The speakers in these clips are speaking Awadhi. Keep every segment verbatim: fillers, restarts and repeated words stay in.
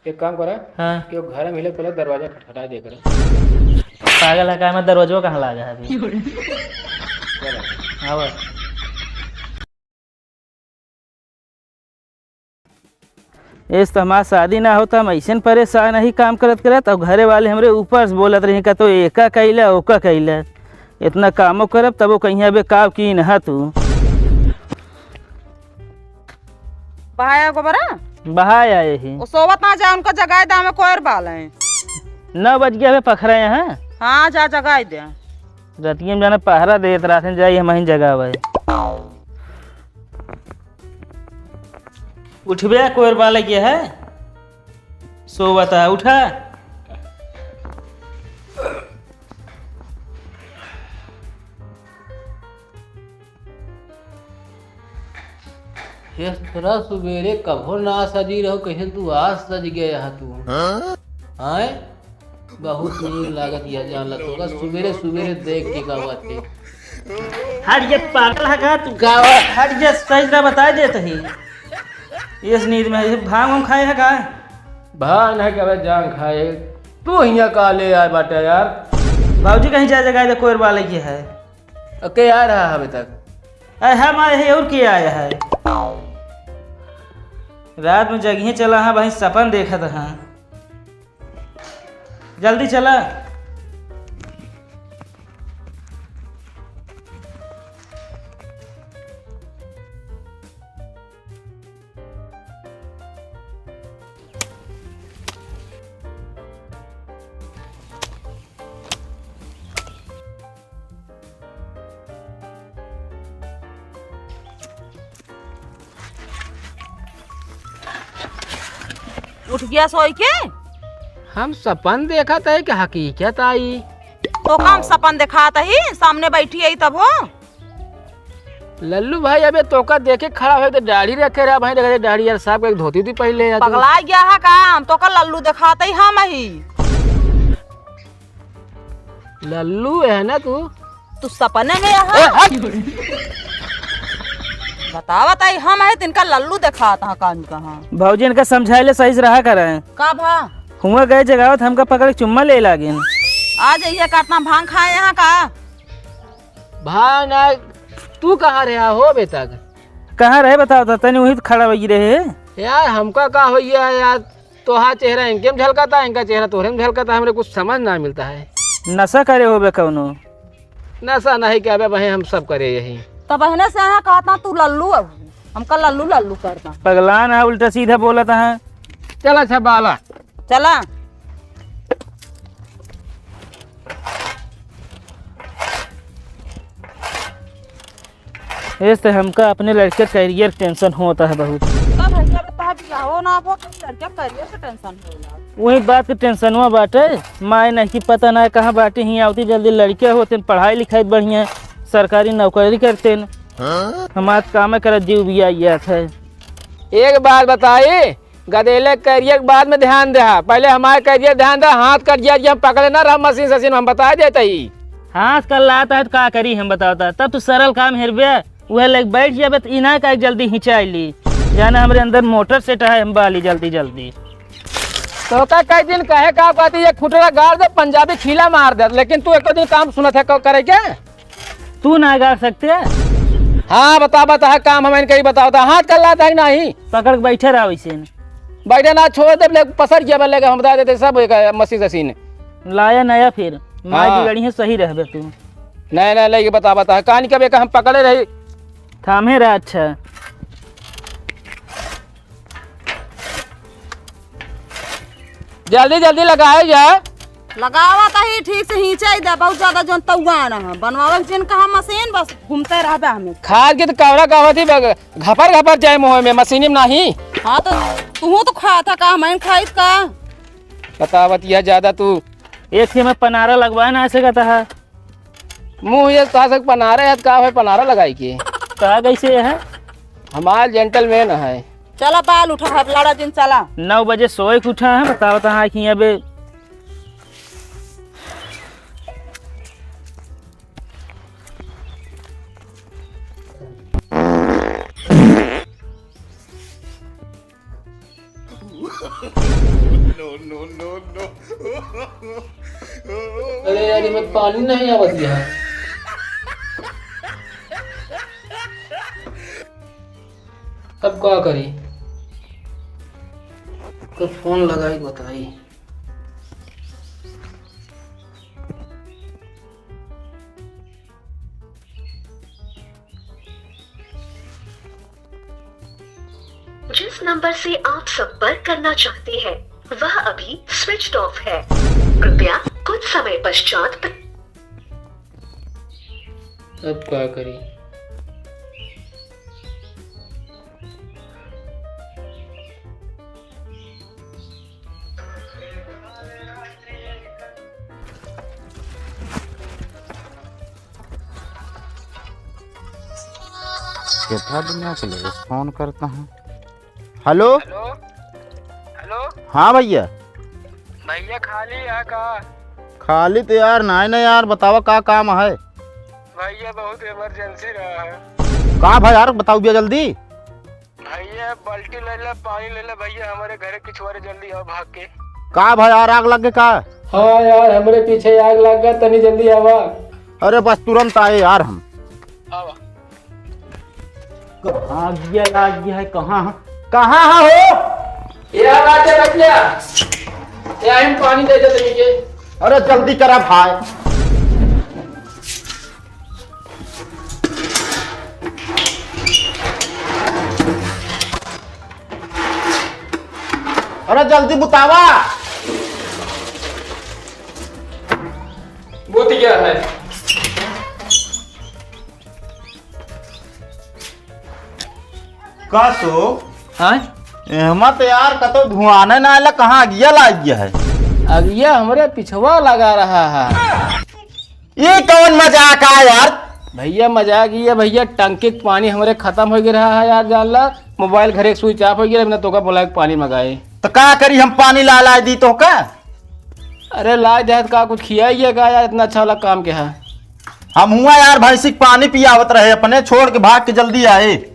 एक काम करा, हाँ। कि वो घर में हिले, पहले दरवाजा खटखटा दे करा। पागल है का? मैं दरवाजो कहाँ लागा है अभी? चला। हाँ बस। एस तो हमार शादी ना होता, हम ऐसन परेशान ही काम करत करत, और घरे वाले हमरे ऊपर से बोलत रही, का तो एका कैला, ओका कैला। इतना कामो करब, तबो कहिया बे काव की नहा तू। बहाया गोबरा? बहाया यही। वो सोवत ना जा, उनका जगाए दा, हमें कोयर बाल है। नौ बज गया, हमें पखरा यहाँ। हाँ, जा जगाए दे। रतिया में जाना पहरा देत रहते, जाई हम ही जगावे। उठबे, कोयर बाले के है, सोवत है, उठा। ये थोड़ा सुबेरे कभो ना सजी रहो, कैसे तू आज सज गया है तू? हाँ? आय? बहुत नीक लागत यह जान ला तोका, सुबेरे सुबेरे देख के का बात है। हट ये पागल है का तू? का बात? हट ये सही से बता देत ही। इस नींद में ये भांग वांग खाए है का? भांग नहीं कबे जान खाए। तू हियां का ले आए बाटे यार? बाबूजी कहीं जा जगाए दे कोयर बाले की है। अ, के आ रहा है अभी तक? अरे हम आए हैं और के आया है? रात में जगिहे चला हाँ भाई, सपन देखत हाँ। जल्दी चला। उठ गया सोई के? हम सपन देखत है कि हकीकत आई? तोका हम सपन देखात ही, सामने बैठी आई तब हो। लल्लू भाई, अबे तोका देखे खड़ा होए तो दाढ़ी रखे रहा भाई, देखे दाढ़ी यार साहब का एक धोती थी पहले यार तू। पगला गया है का? हम तोका लल्लू देखात ही हम ही। लल्लू है ना तू? तू सपने में यहाँ? ए, हट! बतावत आई हम है, तिनका लल्लू देखात हाँ कान कहाँ। भौजी, इनका समझाए ले सही से रहा करें। का भा? हुआ गए जगावत, हमका पकड़ के चुम्मा ले लागिन। आ जाइए, का इतना भांग खाए यहाँ का? भांग ना, तू कहाँ रहा हो बेटा? कहाँ रहे बताओ तो, तनी वहीं खड़ा वही रहे। यार, हमका का होइया है यार, तोहार चेहरा इनके में झलकता, इनका चेहरा तोहरे में झलकता, हमरे कुछ समझ ना मिलता है। नशा करे होबे कौनो? नशा नहीं क्या बे बहन, हम सब करे यही। तब बहने से यहाँ कहता तू लल्लू अब, हमका लल्लू लल्लू करता। पगलान है, उल्टा सीधा बोलत है। चला अच्छा बाला। चला। एस तो हमका अपने लड़के career tension होता है बहुत। तब भैया बताओ, बियाहो ना हो तो लड़के career से tension होला। वही बात के tensionवा बाटे। माई नहीं कि पता ना कहाँ बाटे, ही आवती जल्दी लड़के होते, पढ़ाई लिखाई बढ़िया, सरकारी नौकरी करते। हमार काम करत जीव भी आई जात है। एक बात बताई, गदेले career के बाद में ध्यान दे, पहले हमारे career ध्यान दे। हाथ कट गया जी, हम पकड़े ना रह मशीन सशीन, हम बता देते ही। हाथ कर लाता है तो का करी हम बतावता, तब तू सरल काम हेरबे, वह लेके बैठ जाबे तो इना का जल्दी हिंचाई ली, जाना हमरे अंदर motor set है, हम बाली जल्दी जल्दी। तो का कई दिन कहे का कहती, ये खुटरा गाड़ दे, पंजाबी खीला मार दे, लेकिन तू एको दिन काम सुनत है को करे के? तू ना गाड़ सकते? हाँ, बता, बता, काम हम इनके ही बताओ, तो हाथ कर लाता है कि नहीं? पकड़ के बैठे रहा वैसे न। बैठे ना, छोड़ दे, ले, पसर गया, लेके हम बता देते सब एक मशीन सशीन। लाया नया फिर, माई हाँ। बिगड़ी है, सही रहबे तू। नहीं, नहीं, लेके बता, बता, कहानी कब एक हम पकड़े रही। थामे रहा, अच्छा। जल्दी जल्दी लगाए जा। लगावा त ही ठीक से हिंचाई दे, बहुत ज्यादा जौन तौआ ना है। बनवावे के जिन कहा मशीन, बस घूमते रहबे हमें। खाद के तो कवड़ा कहत ही, बग-, घपर घपर जाए मुँह में, मशीनी में नाही। हाँ तो तू तो खा था का, मैं खाई का? बतावत यह ज्यादा तू। एक से मैं पनारा लगवा ना सके था। मुँह ये तो तक पनारा है, का है पनारा लगाई के? का कैसे है? हमार gentleman है। चला बाल उठा, हब लड़ा जिन चला। नौ बजे सोए के उठा है, बतावत है कि अबे No, no, no, no। अरे यार, इमें पानी नहीं आवत यार। अब का करी? तो फोन लगाई, बताई। जिस नंबर से आप संपर्क करना चाहते हैं, वह अभी switched off है। कृपया कुछ समय पश्चात प्र- अब का करी? कितना दुनिया के लोग फोन करता है। हेलो। हेलो। हेलो। हाँ भैया। भैया, खाली है का? खाली तो यार नाहीं ना यार, बतावा का काम है? भैया, बहुत इमरजेंसी रहा है। का भाई यार, बताओ भैया जल्दी। भैया, बाल्टी ले ले, पानी ले ले भैया, हमरे घरे पिछुआरे जल्दी आओ भाग के। का भाई यार, आग लग गए का? हाँ यार, हमरे पीछे आग लग गया, तनी जल्दी आवा। अरे बस तुरंत आए यार हम। आवा। कहाँ गया, आ गया है, कहाँ है? कहाँ है हो? ये आ बाटे बच्चा। ये आइन पानी दे दे तनी के। अरे जल्दी करा भाई। अरे जल्दी बुतावा। बुत गया है। का सो? हाँ? एहमा तो यार कतो धुआं ना आला, कहाँ अगिया लाग गया है? अगिया हमरे पिछवा लगा रहा है। ये कौन मजाक आ यार? भैया मजाक ये भैया, टंकी के पानी हमरे खत्म हो गया रहा है यार, जान ला। मोबाइल घरे switch off हो गया, बिना तोका बोला के पानी मंगाए। तो का करी, हम पानी ला ला दी तो का? अरे ला जाए तो का कुछ खियाइए का यार, इतना अच्छा वाला काम क्या है? हम हुआ यार भैंसी के पानी पियावत रहे अपने, छोड़ के भाग के जल्दी आए।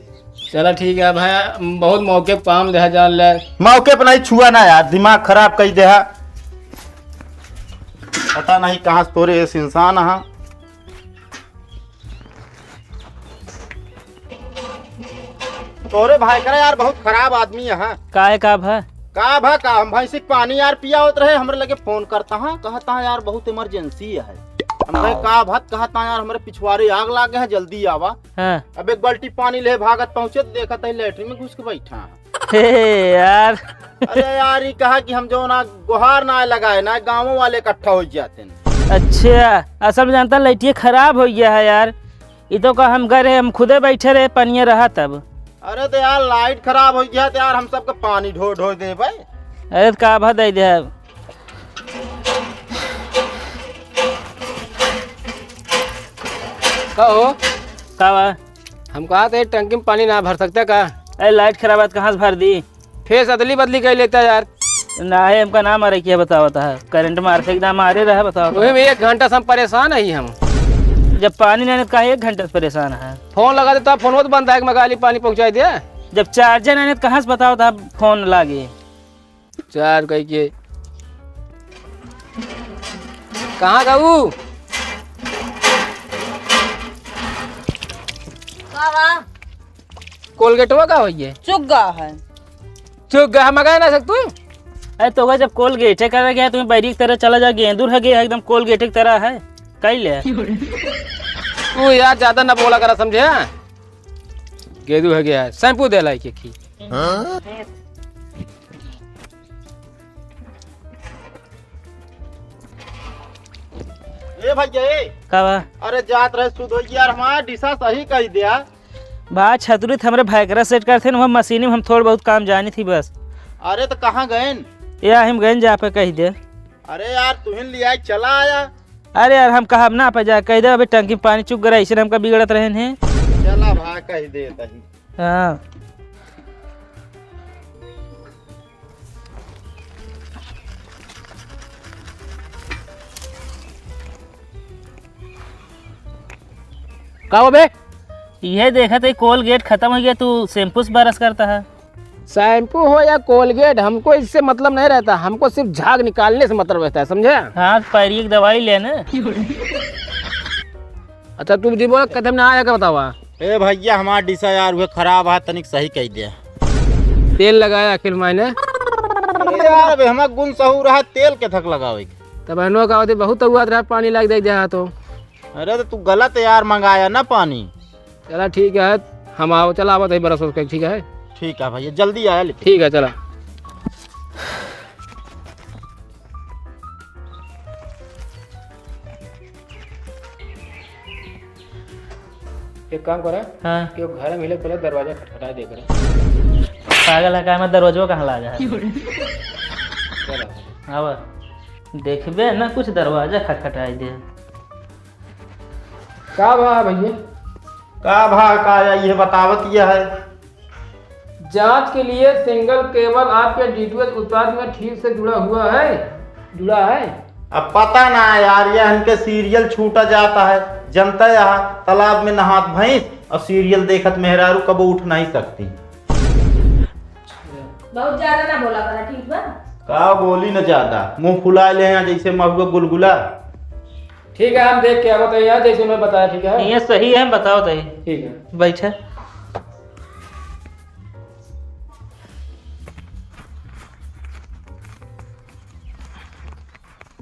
चला ठीक है भाई, बहुत मौके पे पाम देहा जान ले। मौके पे नहीं छुआ ना यार, दिमाग खराब कर देहा। पता नहीं कहाँ से तोरे ऐसे इंसान हा। तोरे भाई करा यार बहुत खराब आदमी है। का है, का भा? का भा का, हम भैंसी के पानी यार पियावत रहे, हमरे लगे फोन करता है, कहता है यार बहुत इमरजेंसी है। हम कहे का भा, कहता है यार हमरे पिछुआरे आग लाग गए है, जल्दी आवा। हाँ। अब एक बाल्टी पानी ले भागत पहुँचे तो देखत है लेटरिन में घुस के बैठा है। हे यार। अरे यार, ये कहा कि हम जो ना गुहार ना लगाए ना, गाँवों वाले इकट्ठा हो जाते हैं। अच्छा, असल में जानता लैटिया खराब हो गया है यार। ये तो का हम गए रहे, हम खुदे बैठे रहे, पनिया रहा तब। अरे तो यार लाइट खराब हो गया तो यार हम सबके पानी ढो ढो दे भाई। अरे तो का भा दे दे। का हो? का बा? हम कहा थे टंकी में पानी ना भर सकता का? अरे लाइट खराब है तो कहाँ से भर दी? फेस अदली बदली कर लेता यार। ना है, हमका ना मारे किया बतावत है, करंट मार से एकदम मारे रहा बतावत वही है। में एक घंटा से हम परेशान है हम। जब पानी नहीं तो काहे एक घंटा से परेशान है? फोन लगा देता, फोन मत बंद है, मंगा ली पानी पहुँचाई दे। जब चार्जर नहीं तो कहाँ से बतावत है फोन लागे? चार कह के। कहाँ गऊ? का बा? कोलगेटवा का होइए? चुग्गा है। चुग्गा हम मगा ना सकतू? अरे तो जब कोलगेटे करे गया, तुम्हें बैरी की तरह चला जा, गेंदुर है गया, एकदम कोलगेटे की तरह है। कई ले? तू यार ज्यादा ना बोला करा, समझे? गेंदू है गया, शैम्पू दे लाई के खी। हाँ? ए भैया, ए। का बा? अरे जात रहे सुधो यार, हमारा डिशा सही कही दिया। बा छतुरी त हमरे भाई करा सेट करथे न, वह मशीनी में हम थोड़ बहुत काम जानी थी बस। अरे तो कहाँ गएन? या हम गएन जा पे कही दे। अरे यार तुहिन लिया चला आया। अरे यार हम कहा ना पे जा कही दे, अभी टंकी में पानी चुक गया, ऐसे हमका बिगड़त रहेन है। चला भाई कही दे तही। हाँ। का हो बे? यह देखा थे कोलगेट खत्म हो गया, तू शैम्पू से ब्रश करता है। शैम्पू हो या कोलगेट, हमको इससे मतलब नहीं रहता, हमको सिर्फ झाग निकालने से मतलब रहता है, समझे? हाँ, पैरी की दवाई ले ना। अच्छा, तू जी बोला, कदम ना आया का बतावा। ए भैया, हमार डिसा यार, उहे खराब है, तनिक सही कइ दे। तेल लगाया आखिर मैंने। अरे यार, अबे हमार गुण सहू रहा, तेल के थक लगावे के। तब बहनों का होते बहुत हुआ रहा, पानी लाग दे दे तो। अरे तो तू गलत यार मंगाया ना पानी। चला ठीक है, हम आओ, चला आवत है बरस उसके, ठीक है? ठीक है भैया, जल्दी आया लेकिन। ठीक है, चला। एक काम करा, हाँ। कि वो घर में हिले पहले दरवाजा खटखटाए दे करे। पागल है का, मैं दरवाजो कहाँ लागा है? चला। आवा, देखबे ना कुछ दरवाजा खटखटाए दे। का भा भैया? का भा का या, ये बतावत ये है। जांच के लिए सिंगल केबल आपके डीटीएच उत्पाद में ठीक से जुड़ा हुआ है, जुड़ा है? अब पता ना यार, ये इनके सीरियल छूटा जाता है, जनता यहाँ तालाब में नहात भैंस और सीरियल देखत मेहरारू कबो उठ नहीं सकती। बहुत ज्यादा ना बोला करा, ठीक बा? का बोली न ज्यादा, मुंह फुला ले हैं जैसे महुआ गुलगुला। ठीक है, हम देख के आवत है यार, जैसे उन्होंने बताया, ठीक है? ये सही है, हम बताओ तही। ठीक है। बैठे।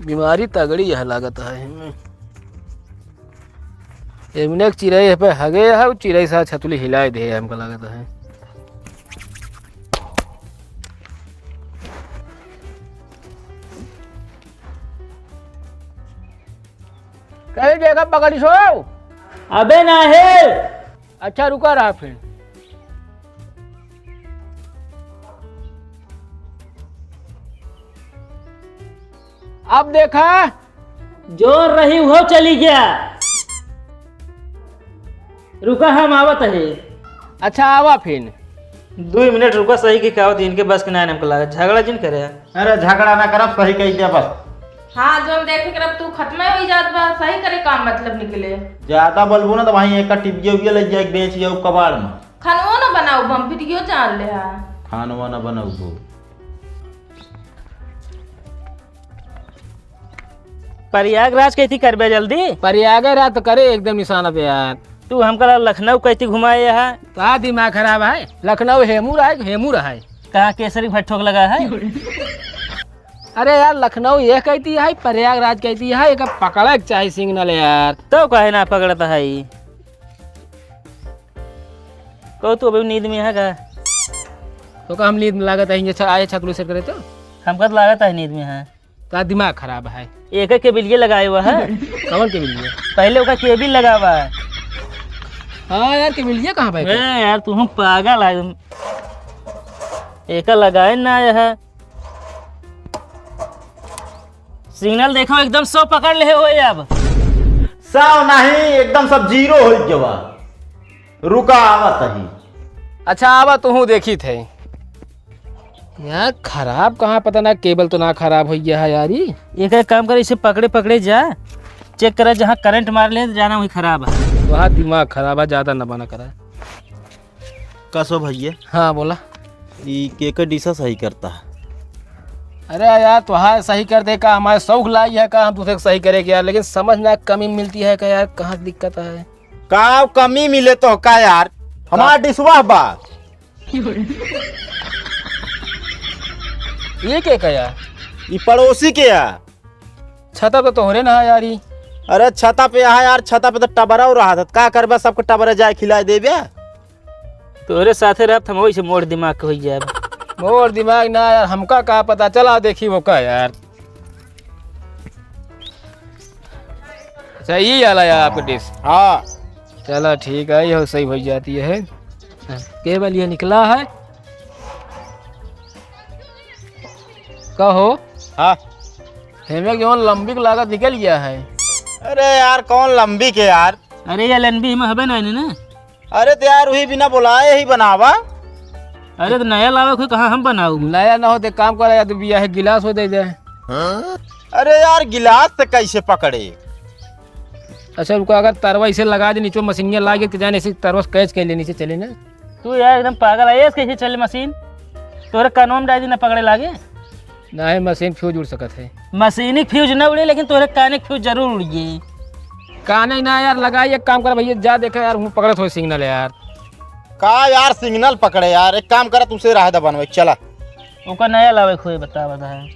बीमारी तगड़ी है लागत है। एमने एक चिरई पे हगे है, उ चिरई सा छतुली हिलाए दे, हमको लागत है। कहीं जगह पकड़ी सो? अबे ना है। अच्छा, रुका रहा फिर। अब देखा। जोर रही हो चली गया। रुका, हम आवत है। अच्छा, आवा फिर। दो मिनट रुका, सही की कहावत इनके बस के ना हमको लगा, झगड़ा जिन करे। अरे झगड़ा ना करब, सही कही दे बस। हाँ, जोन देखे करब तू खत्म ही जात बा, सही करे काम मतलब निकले। ज्यादा बोलबू ना तो वहीं एक टिबिया उबिया लग जाए, बेच जाओ कबाड़ में। खानवा ना बनाऊ, हम वीडियो जान ले हा। खानवा ना बनाऊ। प्रयागराज कैसी करबे जल्दी? प्रयागराज तो करे एकदम निशाना पे यार। तू हमका लखनऊ कैसी घुमाए है? का दिमाग खराब है? लखनऊ हेमू रहा है, हेमू रहा है। कहाँ केसरी भट्ठोक लगा है? अरे यार, लखनऊ ये कहती है, प्रयागराज कहती है, एक पकड़े के चाहे सिग्नल यार। तो काहे ना पकड़ता है? कहो तू अभी नींद में है का? तो का हम नींद में लागत है, ये छ-, आए छतुली सेट करे तो? हमका तो लागत है नींद में है। का दिमाग खराब है? एक एक केबिलिए लगाए हुआ है। कौन केबिलिए? पहले ओका केबिल लगा हुआ है। हाँ यार, केबिलिए कहाँ पे? ए यार, तू हम पागल है। एका लगाए ना आया है। सिग्नल देखो, एकदम सौ पकड़ ले हो अब। सौ नहीं, एकदम सब जीरो हो गवा। रुका, आवत ही। अच्छा, आवा, तुहूँ देखी थे। यार, खराब कहाँ, पता ना, केबल तो ना खराब हो गया है यार। ये एक, एक काम कर, इसे पकड़े पकड़े जा, चेक करा, जहाँ करंट मार ले, जाना वहीं खराब है। वहाँ दिमाग खराब है, ज्यादा ना बना करा। कसो भैया? हाँ, बोला। ई केकर डिसा सही करता है? अरे यार, तोहार सही कर दे का, हमारे शौक लाई है का, हम तुझे सही करे के यार, लेकिन समझ ना कमी मिलती है का यार, कहाँ दिक्कत है? का कमी मिले तो का यार, हमार का? डिसवा बा। ये के का यार? ई पड़ोसी के यार। छता पे तोहरे ना यार ई। अरे छता पे यहाँ यार, छता पे तो टबरा रहा था, का करबा, सबको टबरा जाए खिलाए देबे। तोहरे साथे रहब त हम वैसे मोड़ दिमाग के होई जाब। मोड़ दिमाग ना यार, हमका का पता, चला देखी वो का यार। अच्छा, ये वाला यार आपका डिस। हाँ। चला ठीक है, यह सही हो जाती है। केबल ये निकला है। कहो। हाँ। हेमे जौन लंबी के लागत निकल गया है। अरे यार, कौन लंबी के यार? अरे, ये एलएनबी में हबे ना, ना। अरे, तो यार, वही बिना बुलाए ही बनावा। अरे, तो नया लावे कोई, कहाँ हम बनाऊ? नया ना हो, तो एक काम करा, या तो बिया है, गिलास हो दे दे। अरे यार, गिलास से कैसे पकड़े? अच्छा, रुका, अगर तरवा इसे लगा दे, नीचे मशीनिया लागे, तो जाने से तरवा कैच कर ले, नीचे चले ना। तू यार एकदम पागल है, ऐसे कैसे चले मशीन? तोरे कानवा में डाल दी ना पकड़े लागे। नहीं, मशीन फ्यूज उड़ सकत है। मशीनी फ्यूज ना उड़े, लेकिन तोरे काने के फ्यूज जरूर उड़िए। काने ना यार, लगाई, एक काम कर भैया, जा देखा यार, हूँ पकड़त हो सिग्नल यार। का यार सिग्नल पकड़े यार, एक काम कर, तुसे रह दा बनवे, चला। ओका नया लावे खोए, बता, बता।